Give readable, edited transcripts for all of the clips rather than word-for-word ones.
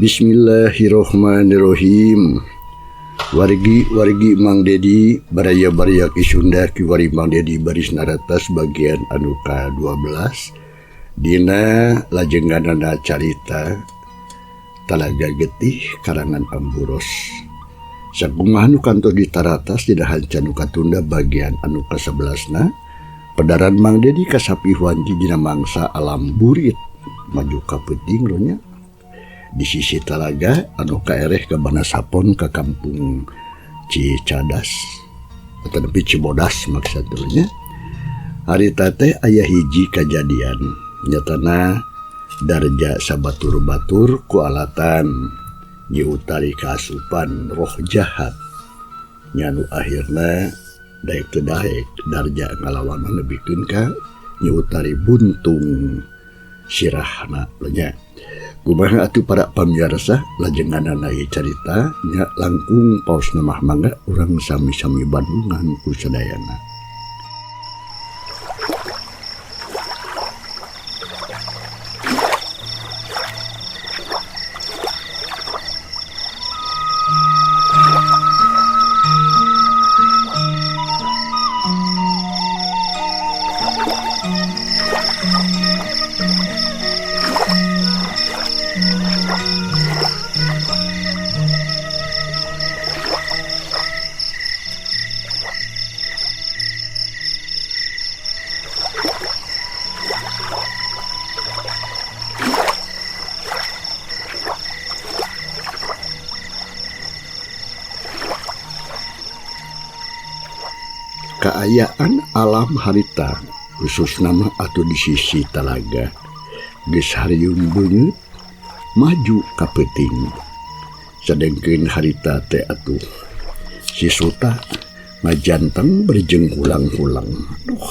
Bismillahirrohmanirrohim. Wargi-wargi Mang Dedi baraya-baraya Ki Sunda kiwari Mang Dedi baris naratas bagian anu ka-12 dina lajenganana carita Talaga Getih karangan Amburos. Sakumaha nu kantos ditaratas dina hanca nu katunda bagian anu ka-11na pedaran Mang Dedi kasapih wanci dina mangsa alam burit maju ka peuting nya. Di sisi talaga anu kaereh ke Banasapon ke kampung Cicadas atau nepi Cibodas maksudnya. Harita teh aya hiji kajadian nyatana darja sabatur-batur ku alatan Nyi Utari kaasupan roh jahat nyanu akhirna daek teu daek darja ngalawanan nepikeun ka Nyi Utari buntung sirahna nya. Kumaha atuh para pamiarsa lajenganana ieu carita nya langkung paosna mah mangga urang sami-sami bandungan ku sadayana. Kaayaan alam harita khusus nama atau di sisi talaga geus hariung beungeut maju ka peuting sadengkeun harita teh atuh si Suta ngajanteng bari jeung hulang-hulang. Aduh,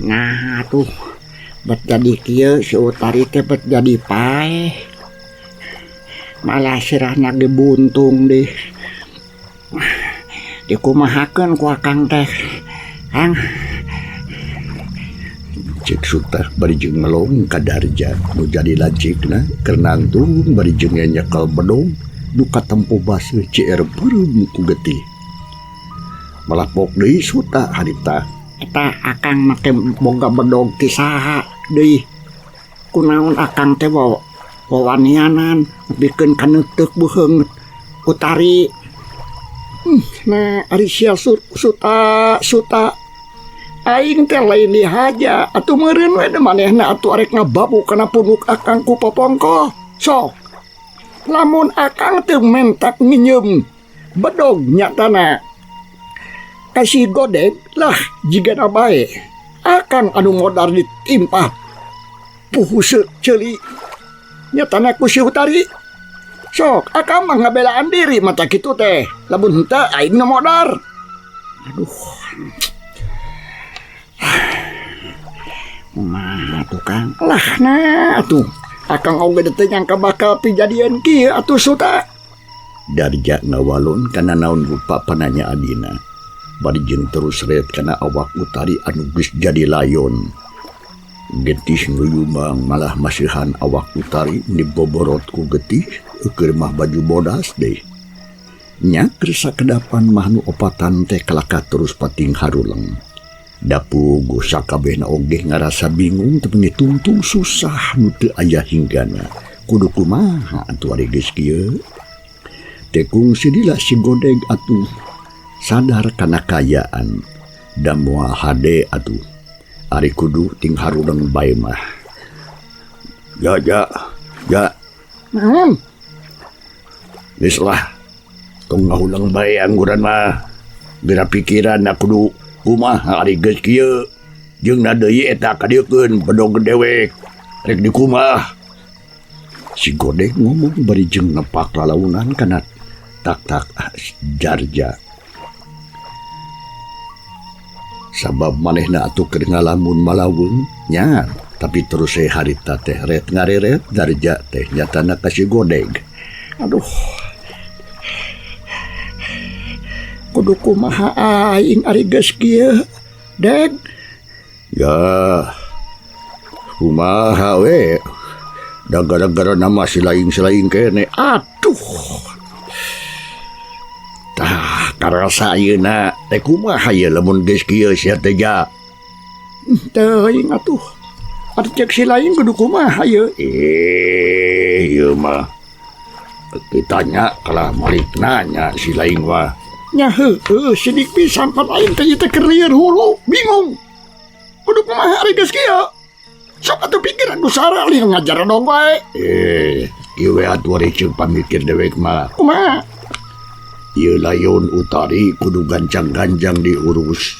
nah atuh bet jadi kieu si Utari teh bet jadi paeh malah sirahna ge buntung deh. Dikumahakeun ku akang teh Kang. Cek Suta bari jeung ngelong ka Darja nu jadi lanceukna keur nangtung bari jeung nyekel bedog nu katempo baseuh cier beureum ku getih. Malapok deui Suta harita. Eta akang make boga bedog ti saha deui? Kunaon akang teh wawanianan nepikeun ka neuteuk beuheung Utari. Nah ari sia Suta Suta aing teh lain dihaja atuh meureun we da manehna atuh arek ngababu kana punuk akang ku popongkoh. Sok lamun akang teu mentak nginyeum bedog nyatana ka si Godeg lah jigana bae akang anu modar ditimpah puhuseuh ceuli nyatana ku si Utari. Sok akang mah ngabelaan diri mata kitu teh lamun henteu aing nu modar. Aduh, kumaha tuh Kang? Lah nah atuh akang oge teu nyangka bakal pijadian kieu atuh Suta. Darja ngawalon kana naon rupa pananya adina bari jeung terus ret kana awak Utari anu geus jadi layon. Getih nguyumang malah masihan awak Utari diboborot ku getih eukeun mah baju bodas deh. Nya keur sakedapan mah nu opatan teh kalakah terus pating haruleng. Dapu sakabehna oge ngarasa bingung teu tungtung susah nu teu aya hinggana. Kudu kumaha atuh ari geus kieu? Teh kungsi lila si Godeg atuh sadar kana kaayaan da moal hade atuh. Ari kudu ting harudeng bae mah. Ya ya ya. Naon? Geus lah. Tong ngahuleng bae angguran mah. Geura pikiran kudu kumaha ari geus kieu. Jeung na deui eta kadieukeun bedog dewek. Rek dikumaha. Si Godeg ngomong bari jeung nepak lalaunan kana tak-tak Darja. Sabab manehna atuh keur ngalamun malaweung nya, tapi terus we harita teh ret ngareret Darja teh nyatana ka si Godeg. Aduh, kudu kumaha aing ari geus kieu Deg? Ya kumaha we Da gara-gara nama si laing-laing kene. Aduh. Tah karasa ayeuna teh kumaha ye lamun geus kieu sia teh ja. Teuing atuh. Atuh cek si laing kudu kumaha ye? Eh, ieu mah ditanya kalah malik nanya si laing mah. Nya heueuh sidik pisan pan aing teh ieu teh keur lieur hulu, bingung. Kudu kumaha ari geus kieu? Sok atuh pikiran ku sara lieur ngajar dong wae. Eh, ieu we atuh ari ceuk pamikir dewek mah. Kumaha? Ieu layon Utari kudu gancang-gancang diurus.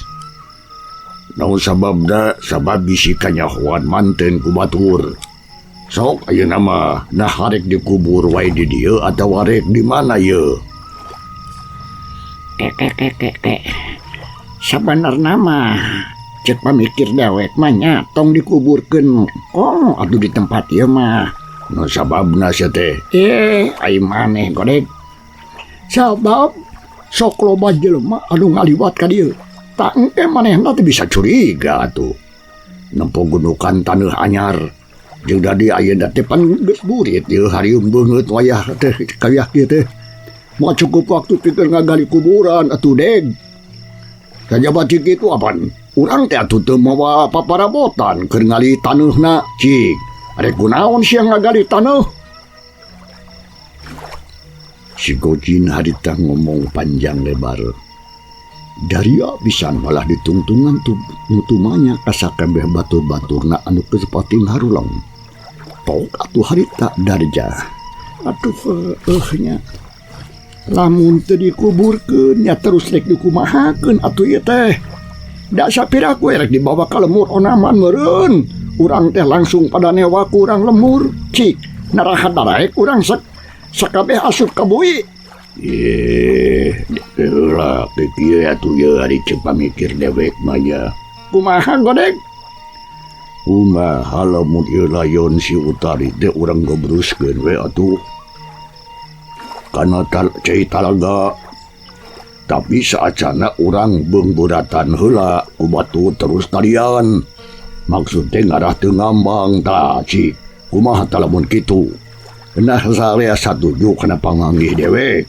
Naon sababna? Sabab bisi kanyahoan manten ku batur. Sok ayeuna mah nah arek dikubur wae di dieu atawa arek di mana ieu? Ke ke ke ke ke. Sabenerna mah cek pamikir dewek mah nya tong dikuburkeun komo atuh di tempat ieu mah. Naon sababna sia teh? Eh, ai maneh godeg. Sabab sok loba jelema anu ngaliwat ka dieu. Tak engke manehna teh bisa curiga atuh. Nempo gunukan taneuh anyar. Jeung dadi ayeuna teh pan geus burit ieu hariung beungeut wayah teh kayah kieu teh. Moal cukup waktu pikeun ngagali kuburan atuh deg. Sajaba cik kitu apan? Urang teh atuh teu mawa paparabotan keur ngali taneuhna cik. Arek kunaon sia ngagali taneuh? Si Gojin harita ngomong panjang lebar. Daria pisan malah ditungtungan nutumanya kasakabeh batur-baturna anu geus pating haruleng. Tok atuh harita Darja. Aduh nya. Lamun teu dikuburkeun nya terus rek dikumahakeun atuh ieu teh. Da sapira ku rek dibawa ka lemur onaman meureun. Urang teh langsung pada newa ku urang lemur. Cik, naraha daraek urang sakabeh asup ka bui. Eh, heula kieu atuh ieu ari ceuk pamikir dewek mah nya. Kumaha godeg? Kumaha lamun ieu layon si Utari teh urang gobruskeun we atuh. Kana cai talaga. Tapi saacana urang beungbeuratan heula ku batu terus tarian. Maksud teh ngarah teu ngambang tah cik. Kumaha tah lamun kitu? Nah sarea satuju kana panganggih dewek.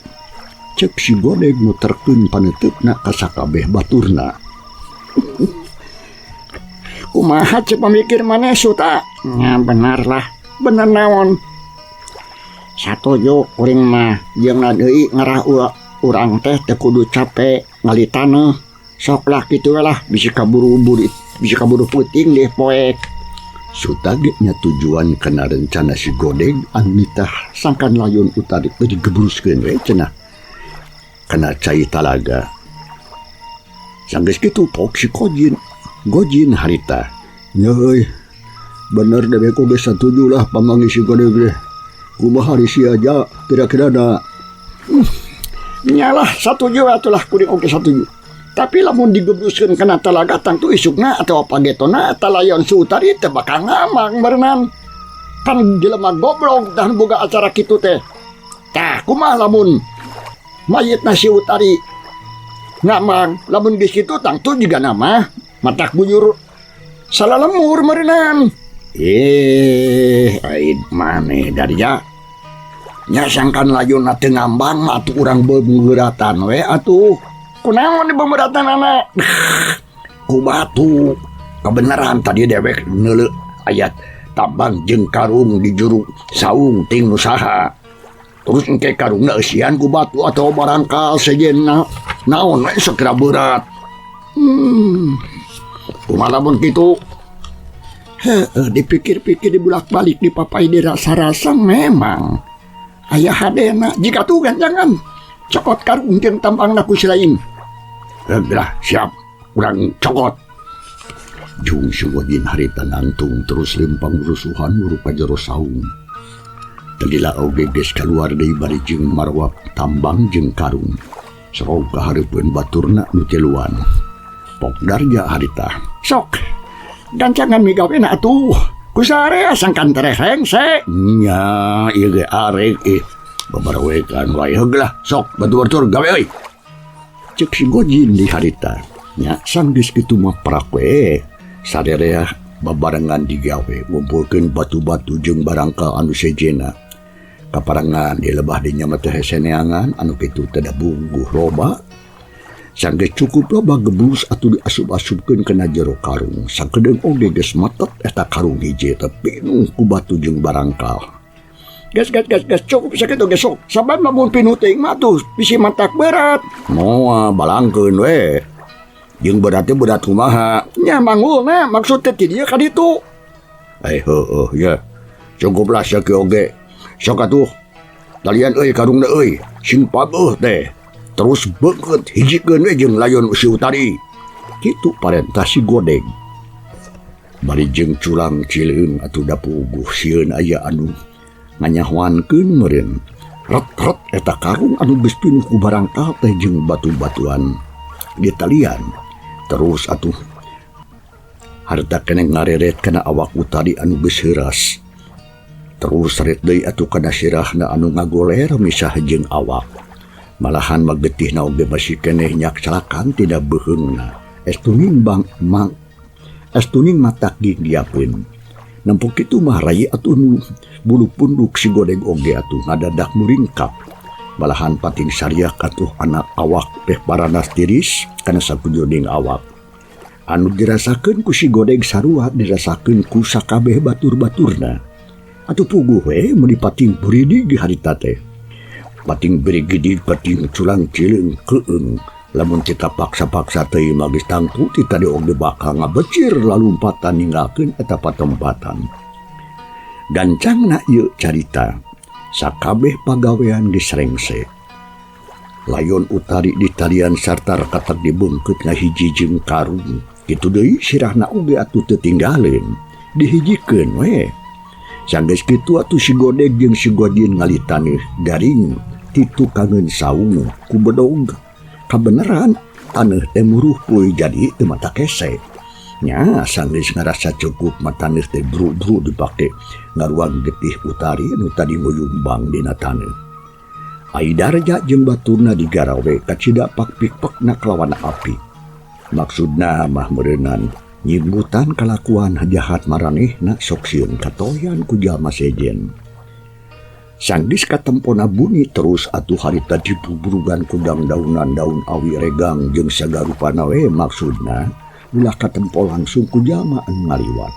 Cek si Godeg muterkeun paneuteup-na ka sakabeh baturna. Kumaha cek pamikir maneh Suta? Nya bener lah. Bener naon? Satuju kuring mah jeung deui ngarah urang teh teu kudu capek ngali taneuh. Sok lah kitu we lah bisi kaburu-buru, bisi kaburu peuting deh poek. Suta ge nya tujuan kana rencana si Godeg anu nitah sangkan layon Utari teh digebruskeun we cenah kana cai talaga. Sanggeus kitu pok si Gojin harita. Nya euy, bener dewek oge satuju lah pamanggih si Godeg teh. Kumaha ari sia ja kira-kira da. Nyalah satuju atulah kuring oge satuju. Tapi lamun digebruskeun kana talaga tangtu isukna atawa pagetona eta layon si Utari teh bakal ngamang berenang. Pan jelema goblok tah boga acara kitu teh. Tah kumaha lamun mayitna si Utari ngamang, lamun geus kitu tangtu juga nama matak bujur salalemur meureunan. Eh, aid maneh Darja. Nya sangkan layonna teu ngambang mah atuh urang beunggeuratan we atuh. Kunaon di beunggeuratan Ku batu. Kebenaran tadi dewek neuleuh ayat tambang jeung karung di juru saung ting nu saha. Terus engke karungna eusian ku batu atau barangkal sejenna naon we sakira berat. Kumaha lamun kitu? Heueuh, dipikir-pikir dibulak-balik dipapai dirasa-rasa memang aya hadena jika tuh kan jangan cokot karung jeung tampangna ku si lain. Lah siap urang cokot. Jung si Gojin harita nangtung terus lempang rusuhan rupa jero saung. Tadila oge geus kaluar deui bari jeung marwak tambang jeung karung. Serong ka hareupeun baturna nu tiluan. Pok Darja harita. Sok gancangan migawena atuh. Kusarea sangkan tereh rengse. Nya ieu ge arek babarawekan wae heug lah. Sok batur-batur gawe euy. Cek si Gojin di harita. Nya sanggeus kitu mah prak we. Sarerea Babarengan digawe ngumpulkeun batu-batu jeung barangka anu sejenna. Kaparengan di lebah dinya mah teh hese neangan anu kitu teh da bungguh loba. Sanggeus cukup loba geblus atuh diasup-asupkeun kana jero karung. Sakedeung oge geus matet eta karung hiji teh pinuh ku batu jeung barangkal. Gas gas gas gas cukup sakitu ge sok. Sabab lamun pinuh teuing mah atuh bisi matak berat. Moal balangkeun we. Jeung berat teh berat kumaha? Nya mangulna maksud teh ti dieu ka ditu. Heueuh ya. Cukuplah sakieu oge. Sok atuh. Talian euy karungna euy, sing pabeuh teh. Terus beungeut hijikeun we jeung layon si Utari. Kitu parentah si Godeg. Bari jeung culang cileung atuh da puguh sieun aya anu nganyahoankeun meureun. Ret-ret eta karung anu geus pinuh ku barangkal teh jeung batu-batuan di talian. Terus atuh harta keneh ngareret kana awak Utari anu geus heuras. Terus ret deui atuh kana sirahna anu ngagoler misah jeung awak. Malahan mah getihna oge masih keneh nyaksalakan tina beuheungna. Estuning bang mang estuning matak ginggiapeun. Nempok kitu mah rai atuh nu bulu punduk si Godeg oge atuh ngadadak muringkak. Malahan pating sariak atuh anak awak teh paranas tiris kana sakujuning awak. Anu dirasakeun ku si Godeg sarua dirasakeun ku sakabeh batur-baturna. Atuh puguh we meuni pating buridig harita teh. Pating berigidig pating culang cileung keung. Lamun kita paksa-paksa teuing mah geus tangtu ti tadi oge bakal ngabecir lalumpatan ninggalkeun eta patempatan. Gancangna ieu carita sakabeh pagawean geus rengse. Layon Utari di talian sarta rekatak dibeungkeut ngahiji jeung karung. Kitu deui sirahna oge atuh teu tinggaleun, dihijikeun we. Sanggeus kitu atuh si Godeg jeung si Godin ngali taneuh garing ti tukangeun saung ku bedog. Kabeneran taneuh teh muruh puy jadi teu mata kese. Nya sanggeus ngarasa cukup mah taneuh teh bru-bru dipake ngaruang getih Utari nu tadi nguyumbang dina taneuh. Ai Darja jeung baturna digarawe kacida pakpikpekna kalawan api. Maksudna mah meureunan nyimbutan kalakuan jahat maranehna sok sieun katoyan ku jalma sejen. Sanggeus katempona buni terus atuh harita dibubrugan ku dangdaunan daun awi regang jeung sagarupana we maksudna ulah katempo langsung ku jalma anu ngaliwat.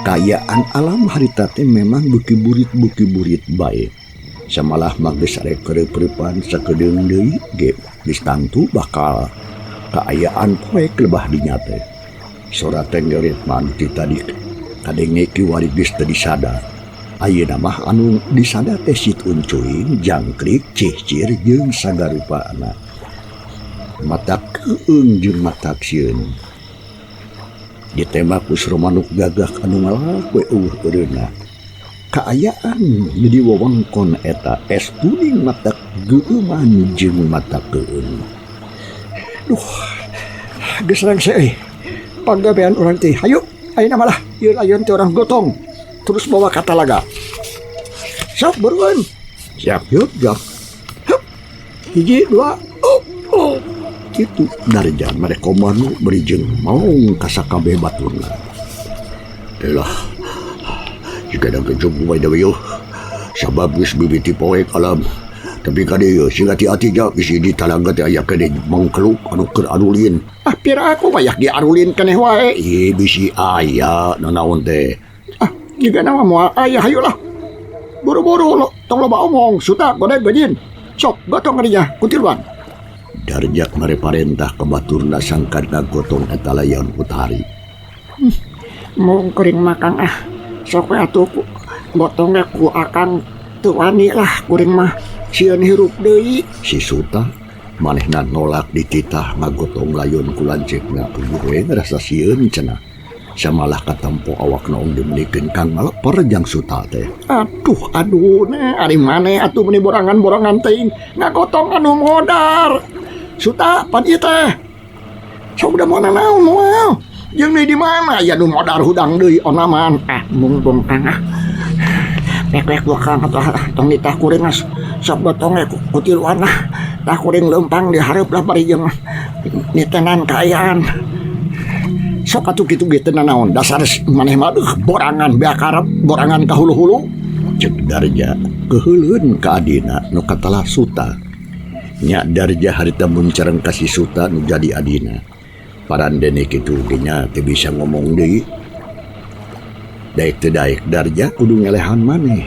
Kaayaan alam harita teh memang beuki burit bae. Samalah mah geus arek kereup-reupan sakedeung deui ge geus tangtu bakal kaayaan poek lebah dinya teh. Sora tenggerit mah anu ti tadi kadenge kiwari geus teu disada. Ayeuna mah anu disada teh sit uncuing, jangkrik, cihcir jeung sagarupana. Mata keung jeung mata sieun. Ditembak ku manuk gagah anu ngalak we eueuh eureunna. Kaayaan di wewengkon eta es kuning mata geueuman jeung mata keung. Duh, geus rengse euy. Pagawean urang teh hayu ayeuna malah ieu layon teh urang gotong terus bawa ka talaga. Sok buruan. Siap yuk, jak. Hup. Hiji, dua, oh, oh. Kitu Darja mere komando beri jeung maung ka sakabeh baturna. Elah, jika da gejog bae da yeuh. Sabab geus mimiti poek alam. Tapi kade yeuh sing hati-hati ja bisi di talaga teh aya keneh mangkeluk anu keur arulin. Ah, pira aku bayak diarulin keneh wae. Ih, bisi aya nanaon teh. Ah, jiga nama moal aya hayulah. Buru-buru lo, tong loba omong, suta godeg bejin. Sok gotong kadinya kuntiluan. Darjak mere parentah ka baturna sangkan ngagotong eta layon Utari. Mung kuring mah Kang ah. Sok we atuh ku gotong ge ku akang teu wani lah kuring mah sieun hirup deui. Si Suta manehna nolak dititah ngagotong layon ku lanceukna puguh we ngarasa sieun cenah. Samalah katempo awakna ong dimelikeun kang ngaleper jang Suta teh. Aduh aduh ne ari maneh atuh meuni borangan-borangan teuing ngagotong anu modar. Suta pan ieu teh. Sok da moal nanaon moal. Jeung deui di mana aya nu modar hudang deui onaman. Ah mung Kang ah. Pek-pek gua Kang atuh tong ditah kuring ah. Sok gotong we ku tiluan lah. Tah kuring leumpang di hareup lah bari jeung nitenan kaayaan. Sok atuh kitu ge teu nanaon dasar maneh mah aduh borangan beak karep borangan ka hulu-hulu. Ceuk Darja keuheuleun ka adina nu katelah Suta. Nya Darja harita muncereng ka si Suta nu jadi adina. Parandene kitu ge nya teu bisa ngomong deui. Daek teu daek Darja kudu ngelehan maneh.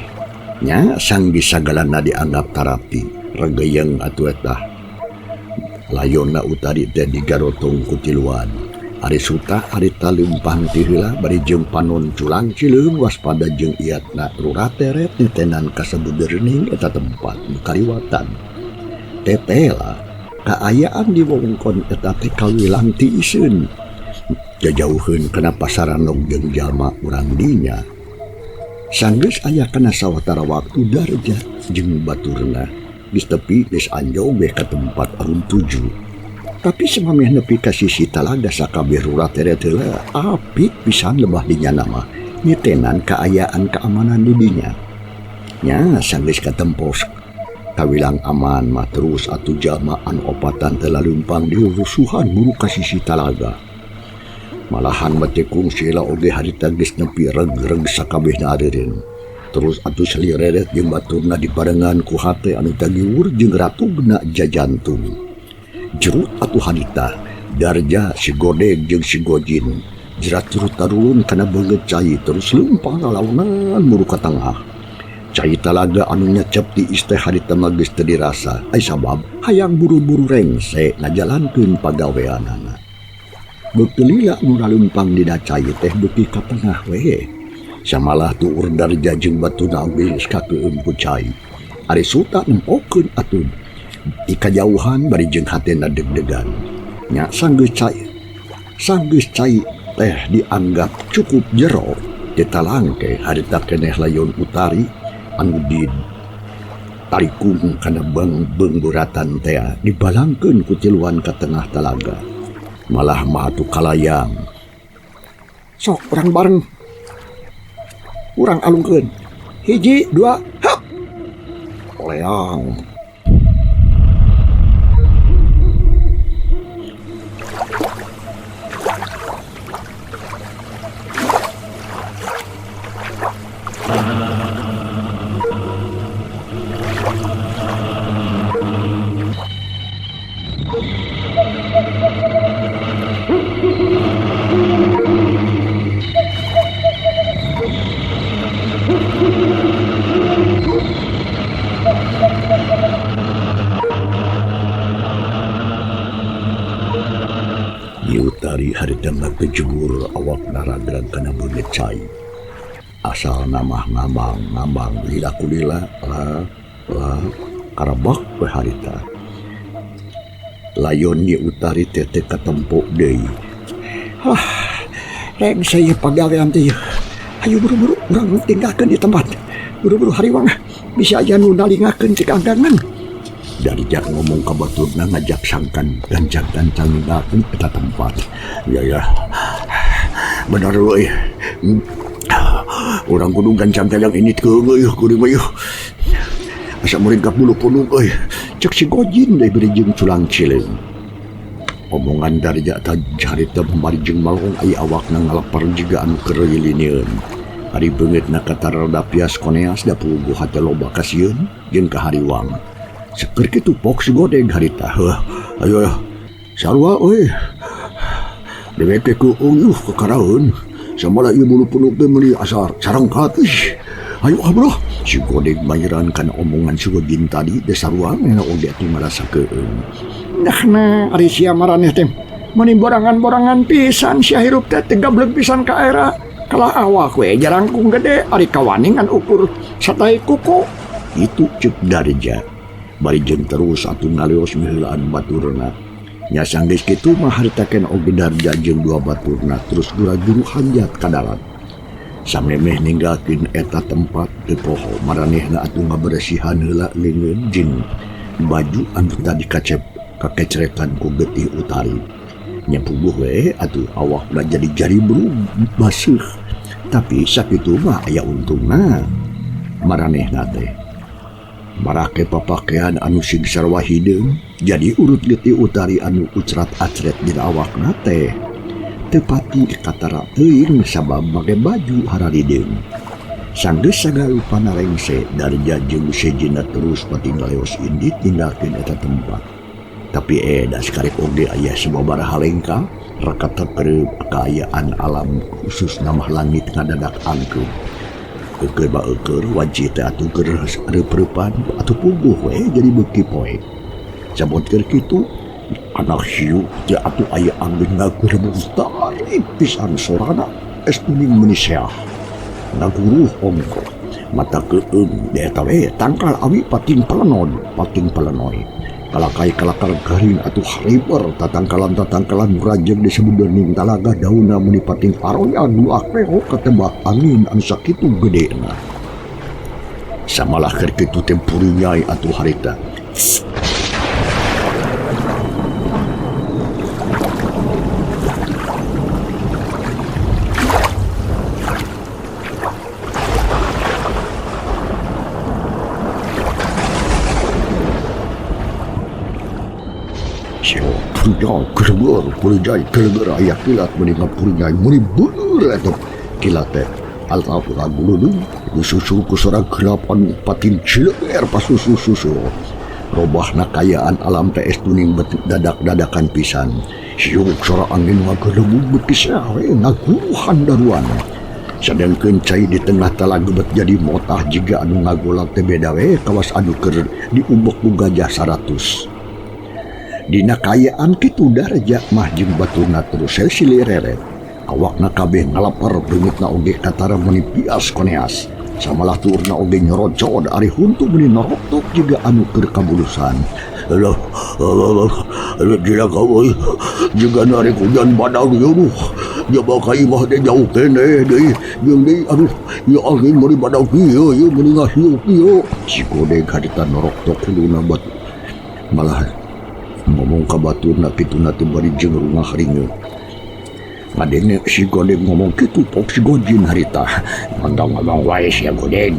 Nya sanggeus sagalana dianggap tarapti regeyeng atuh eta. Layonna Utari teh digarotong ku tiluan. Ari Suta harita leumpang ti heula bari jeung panon culang cileung waspada jeung iatna rurateret nitenan kasabudeurening eta tempat nu kaliwatan. Tetela kaayaan di wewengkon eta teh kawilang tiiseun. Jajauheun kana pasaranog jeung jalma urang dinya. Sanggeus aya kana sawatara waktu Darja jeung baturna geus tepi geus anjog we ka tempat arun tuju. Tapi samemeh nepi ka sisi talaga sakabeh rurateret heula apik pisan lebah dinya mah nitenan kaayaan keamanan di dinya. Nya sanggeus katempos kawilang aman mah terus atuh jalma anu opatan teh laleumpang dirusuhan muru ka sisi talaga. Malahan mah teh kungsi oge harita geus nepi reg-reg sakabehna areureun. Terus atuh salireret jeung baturna dibarengan ku hate anu tagiwur jeung ratugna jajantung. Jerut atuh harita Darja si Godeg jeung si Gojin jerat jerut tarulun kana beungeut cai terus leumpang lalaunan muru ka tengah. Cai talaga anu nyecep di isteh harita mah geus teu dirasa ai sabab hayang buru-buru rengse ngajalankeun pagaweanana. Beuki lila nu raleumpang dina cai teh beuki ka tengah we. Samalah tuur Darja jeung batuna oge geus kakeueum ku cai. Ari Suta nempokeun atuh di kajauhan bari jeung hatena deg-degan. Nya sanggeus cai teh dianggap cukup jero ditalangke harita keneh layon Utari anu di tarikung kana beungbeuratan tea dibalangkeun ku tiluan ka tengah talaga. Malah mah atuh kalayang. Sok urang bareng. Urang alungkeun. Hiji, dua, hap. Leang. Utari harita ngakejegur awak naragrag kana beungeut cai. Asal namah ngambang-ngambang lila kulila la la karabak we harita. Layon Nyi Utari teh teu katempo deui. Hah, rek saya pagawean teh yeuh. Hayu buru-buru urang tinggalkeun di tempat. Buru-buru hariwang bisa aya nu nalingakeun cek anggangan. Darja ngomong ka baturna ngajak sangkan gancang-gancang ninggalkeun eta tempat. Ya ya. Bener euy. Urang kudu gancang-gancang ini keung euy kudu mah yeuh. Asa murid ka bulu punung euy. Cek si Gojin deui beri jeung culang cileung. Omongan Darja ta harita bari jeung malong ai awakna ngaleper jiga anu keur lilineun. Ari beungeutna katarada pias koneas da puguh hate loba kasieun jeung kahariwang. Seker kitu pok si Godeg harita. Heuh, ayo ayo. Sarua euy. Dewek teh keung yuh kekaraeun. Samalah ieu bulu punuk teh meuli asar sarengkat euy. Ayo ah bro. Si Godeg mayiran kana omongan si Gojin tadi da sarua ngena oge atuh ngarasa keung. Nah, nah, ari sia maraneh teh. Meuni borangan-borangan pisan sia hirup teh teu gableg pisan ka era. Kalah awak we jarangkung gede ari kawani ngan ukur satai kuku. Itu cek Darja. Bari jeung terus atuh ngalios miheulaan baturna. Nya sanggeus kitu mah haritakeun oge Darja jeung dua baturna terus gura-guru hanjat ka darat. Samemeh ninggalkeun eta tempat teu poho maranehna atuh ngaberesihan heula leungeun jeung baju anu tadi kacep kakecrekan ku getih Utari. Nya puguh we atuh awakna jadi jari brug baseuh. Tapi sakitu mah aya untungna. Maranehna teh marake papakean anu sing sarua hideung jadi urut getih Utari anu ucrat-acret dina awakna teh teu pati katara teuing sabab make baju hararideung. Sanggeus sagarupa narengse Darja jeung sejena terus patingaleos indit ninggalkeun eta tempat. Tapi das karek oge aya sababaraha lengkah rakatekreup kaayaan alam khususna mah langit ngadadak angkeub. Eukeun ba eukeun wanci teh atuh keur reup-reupan atuh puguh we jadi beuki poek. Sabot keur kitu anak hiu teh atuh aya angin ngagurebug tarik pisan sorana es kuning meuni seah. Ngaguruh ongkoh mata keueung di eta we tangkal awi pating pelenon pating pelenoy. Kalakai kalakar garing atuh hariber tatangkalan-tatangkalan rajeg disebut dening talaga daunna meuni pating aroya nu akreo katebak angin anu sakitu gedena. Samalah keur kitu teh purinyai atuh harita. Purinyai, purinyai, keleger aya kilat meuni ngapurinyai meuni beueur eta kilat teh. Altaf raguludung disusul ku sora gelap anu pating cileger pasusul-susul. Robahna kayaan alam teh es tuning dadak-dadakan pisan. Siuk sora angin ngagelebug beuki sae ngaguruhan daruan. Sadengkeun cai di tengah talaga bet jadi motah jiga anu ngagolak teh beda we kawas anu keur diubek ku gajah 100. Dina kayaan kitu Darja mah jeung baturna terus silih reret. Awakna kabeh ngalaper beungeutna oge katara meuni pias koneas. Samalah tuurna oge nyorocod ari huntu meuni noroktok jiga anu keur kabulusan. Alah, alah, alah, tidak kau, jiga narik hujan badag ieu. Jaba ka imah teh jauh keneh deui, jeung deui aduh, ieu angin meuni badag ieu, ieu meuni ngasiuk ieu. Si Godeg harita noroktok huluna batu. Malah ngomong ka baturna kituna teh bari jeung rungah ringeut. Ngadenge si Godeg ngomong kitu pok si Gojin harita. Ngomong-ngomong wae sia Godeg.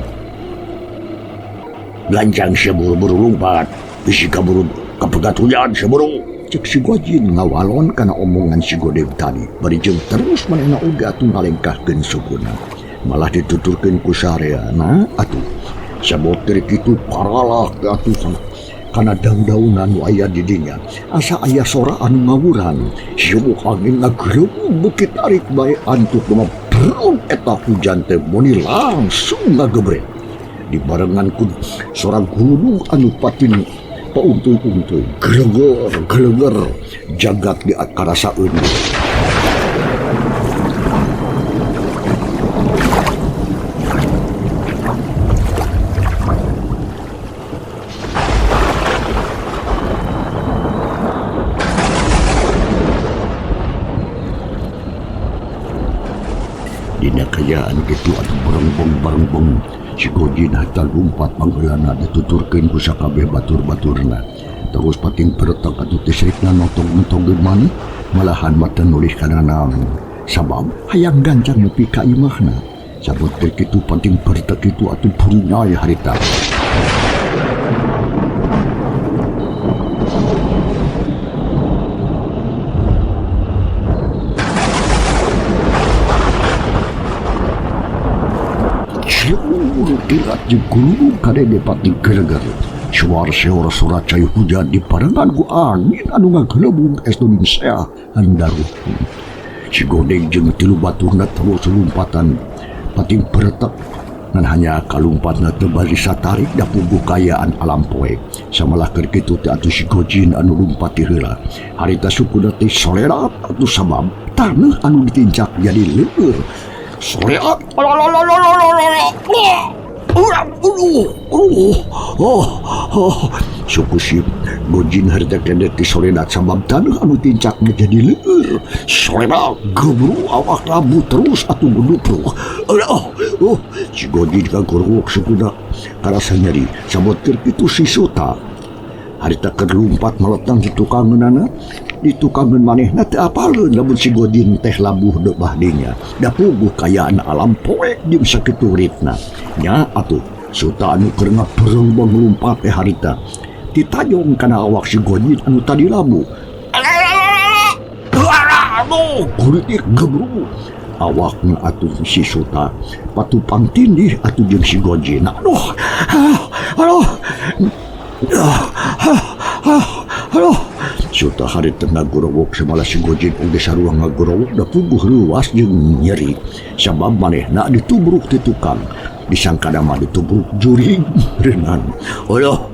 Lancang sia buru-buru lumpat, bisi kaburu kapegat hujan sia buru. Cek si Gojin ngawalon kana omongan si Godeg tadi. Bari jeung terus manehna oge atuh ngalengkahkeun sukuna. Malah dituturkeun ku sareana atuh. Sabot keur kitu paralak atuh kana daun-daunan nu aya di dinya. Asa aya sora anu ngawuran. Siuk angin ngagerebug beuki tarik bae antuk ngebrug eta hujan teh meuni langsung ngagebrek. Dibarengan ku sora guludug anu patin pauntuy-untuy, geleger geleger jagat di karasaeun. Dina kayaan kitu atuh barengbong-barengbong si Gojin harta lumpat pangheulana dituturkeun ku sakabeh batur-baturna. Terus pating peretak atuh teh srikna notong-notongkeun maneh malahan mata nulih kana naon sabab hayang gancang nepi ka imahna. Sabot teh kitu pating peretak kitu atuh purinyai harita. Kilat jeung gulung kadege pati geleger. Suar seor sora cai hujan diparengan ku angin anu ngagelebung es nu seah handaruh. Si Godeg jeung tilu baturna terus lumpatan pating peretak ngan hanya kalumpatna teu bari satarik da puguh kaayaan alam poek. Samalah keur kitu teh atuh si Gojin anu lumpat ti heula. Harita sukuna teh solerat atuh sabab taneuh anu ditincak jadi leueur. Soreak. Suku si Gojin harita keneh ti soredat sabab taneuh anu tincak jadi leur. Soredak gebru awak labuh terus atuh gedupruk. Oh, si Gojin kagorowok sukuna karasa nyeri sabot keur kitu si Suta. Harita keur lumpat meletang di tukangeunana, di tukangeun manehna teu apaleun lamun si Gojin teh labuh deubah dinya. Da puguh kaayaan alam poek jeung sakitu ritna. Nya atuh Suta anu keur ngapereung lumpat teh harita ditajong kana awak si Gojin anu tadi labuh. Aduh, kulit gebru awakna atuh si Suta patupang tindih atuh jeung si Gojin. Aduh, aduh. Aduh. Suta harita ngagorowok samalah si Gojin oge sarua ngagorowok da puguh reuas jeung nyeri sabab manehna ditubruk ti tukang. Disangkana mah ditubruk jurig renan. Aduh,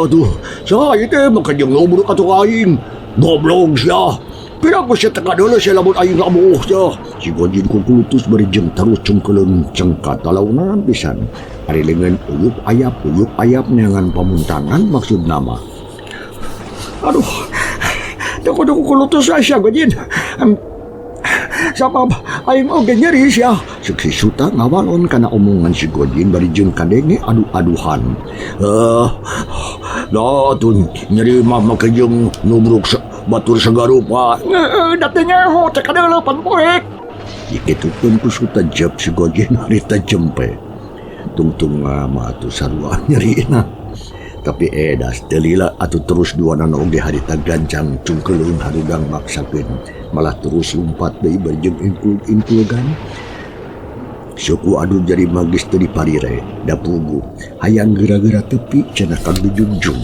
aduh, saya teh maka jeung ngobrol atuh aing. Goblok sia. Pira ku sia teh kadeuleu sia lamun aing labuh sia. Si Gojin kukulutus bari jeung terus cungkeuleung cengkat talaunan pisan. Ari leungeun uyup ayap neangan pamuntangan maksud nama. Aduh, teu kudu kukulutus sia Gojin. Sabab aing oge nyeri sia. Ceuk si Suta ngawalon kana omongan si Gojin bari jeung kadenge adu-aduhan. Da tuh nyeri mah make jeung nubruk batur sagarupa. Heeh, da teu nyaho teh kadeuleu pan poek. Dikitukeun ku Suta jep si Gojin harita jempe. Tungtung mah atuh sarua nyerina. Tapi edas teu lila atuh terus duanana oge harita gancang cungkeuleung harudang maksakeun. Malah terus lumpat deui bari jeung ingkul-ingkulgan. Suku adu jadi magis teu diparire da puguh. Hayang geura-geura tepi cenah ka gujungjung.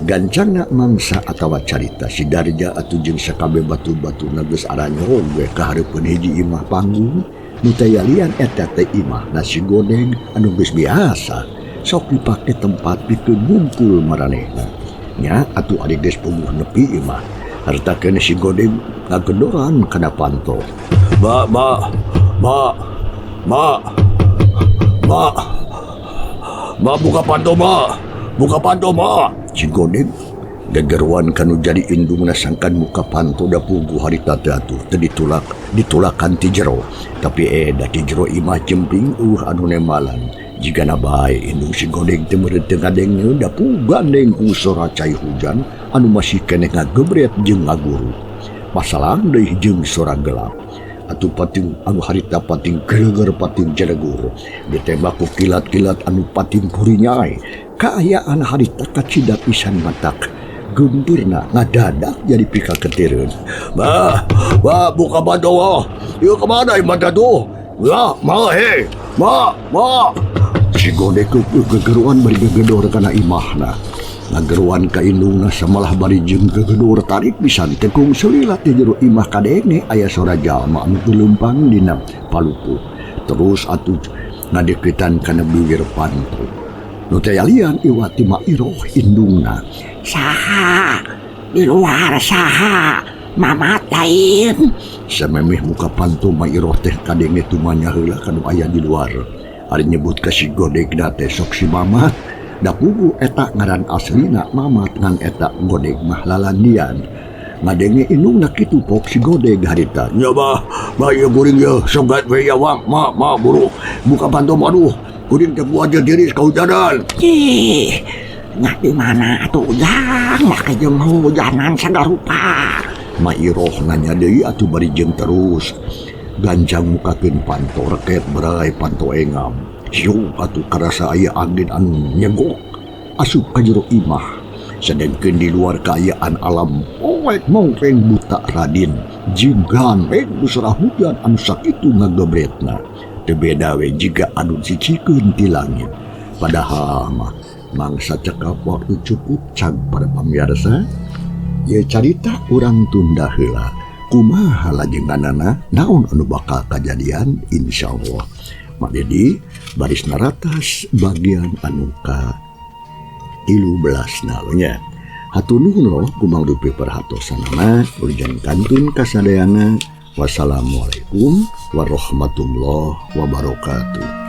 Gancangna mangsa atawa carita si Darja atuh jeung sakabeh batu-batuna geus aranyog we ka hareupeun hiji imah panggung nu tayalian eta teh imah nasi godeg anu geus biasa sok dipake tempat pikeun ngumpul maranehna. Nya atuh ari geus puguh nepi imah harta keneh si godeg ngagedoran kana panto. Ba ba ba ba ba ba buka panto ba buka panto ba. Si Godeg gegeruan kanu jadi indungna sangkan muka panto da puguh harita teh atuh teu ditulak ditulakan ti jero. Tapi da ti jero imah jemping anu nemalan. Jigana bae indung si Godeg teh meureun teu ngadenge da puguh gandeng ku sora cai hujan anu masih keneh ngagebret jeung ngaguru. Masalah deui jeung sora gelap. Atuh pating anu harita pating geleger pating jelegur. Ditembak ku kilat-kilat anu pating kurinyai. Kaayaan harita kacida pisan matak. Gempurna ngadadak jadi pikaketireun. Ba, ba buka panto wah. Ieu kemana ieu mata tuh? Ya, ma he. Ma, ma. Si Godeg gegeruan bari gegedor kana imahna. Ngageruan ka indungna samalah bari jeung gegedor tarik pisan tekung selila ti jero imah kadenge aya sora jalma anu teu leumpang dina palupuh. Terus atuh ngadeukeutan kana bibir panto. Nu tayalian iwati ma iroh indungna. Saha? Di luar saha? Mamat lain. Samemeh muka panto ma iroh teh kadenge tumanya heula kanu aya di luar. Ari nyebut ka si Godegna teh sok si Mamat. Da puguh eta ngaran aslina Mamat ngan eta Godeg mah lalandian. Ngadenge indungna kitu pok si Godeg harita. Nya bah, bah ieu guring ieu sogat we ya wang, ma ma buru. Buka panto aduh. Kuring teh buat diri kahujanan. Ih, nya di mana atuh ujang make jeung hujanan sagarupa. Ma iroh nanya deui atuh bari jeung terus. Gancang mukakeun panto reket berai panto engam. Siung atuh karasa aya angin anu nyegok asup ka jero imah. Sedengkeun di luar kaayaan alam poek mongpeng buta radin. Jeung gandeng ku hujan anu sakitu ngagebretna. Teu beda we jiga anu cicikeun ti langit. Padahal mah mangsa cekap waktu cukup cag para pamirsa. Ye carita urang tunda heula. Kumaha lajenganana naon anu bakal kajadian insyaallah. Mak Dedi baris naratas bagian anu ka 13 nya. Hatur nuhun loh kumang dupi perhatosanana urjan kantun kasadayana. Wassalamualaikum warahmatullahi wabarakatuh.